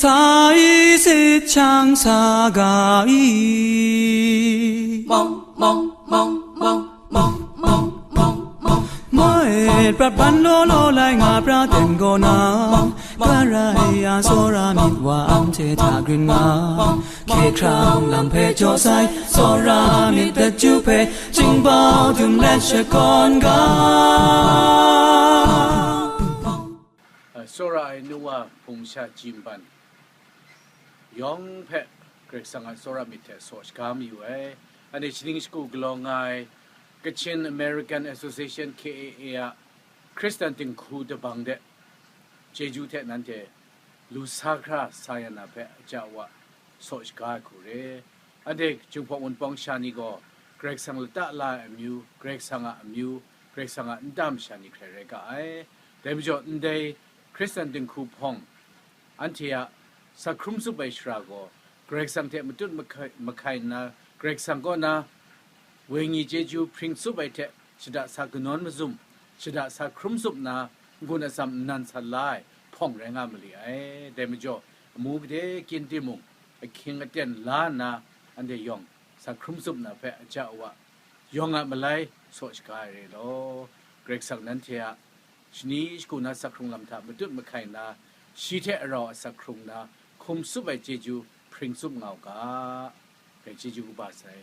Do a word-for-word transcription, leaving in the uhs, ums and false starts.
Ka i sit chyang sa ga i. Mong, mong, mong, mong, mong, mong, mong, mong. Moi prat ban law law lai nga pra ten gaw na. Ka rai ya, tsawra myit wa anhte hta grin nga. Hkye hkrang lam hpe jaw sai, tsawra myit dat ju hpe, jingbau dum let shakawn ga. Tsawra ai nu wa hpung sha jimban yawng hpe Karai Kasang a tsawra myit hte saw shaga mayu ai. Anhte shaning shagu galaw nga ai Kachin American Association, K A A, a Hkristan dinghku dabang de chyeju hte nanhte lu sa hkra sa ya na hpe aja wa saw shaga ai hku re. Anhte Jinghpaw Wunpawng sha ni gaw Karai Kasang lata la ai amyu, Karai Kasang a amyu, Karai Kasang a nta masha ni hkrai rai ga ai. Dai majaw, ndai Hkristan dinghku hpawng anhte a sa hkrum tsup ai shara gaw, Karai Kasang hte matut mahkai, mahkai nna, Karai Kasang kaw na wenyi chyeju hpring tsup ai hte shada sa kanawn mazum, shada sa hkrum tsup nna, n-gun atsam nnan san la ai hpawng rai nga mali ai. Dai majaw, amu gade kyin timung, ahkying aten la nna, anhte yawng sa hkrum tsup na hpe aja wa, yawng a malai saw shaga ai re law, Karai Kasang nanhte a shani shagu na sa hkrung lam hta matut mahkai nna, shi hte arau a sa hkrung na hkum tsup ai chyeju hpring tsup nga u ga, dai chyeju kaba sai.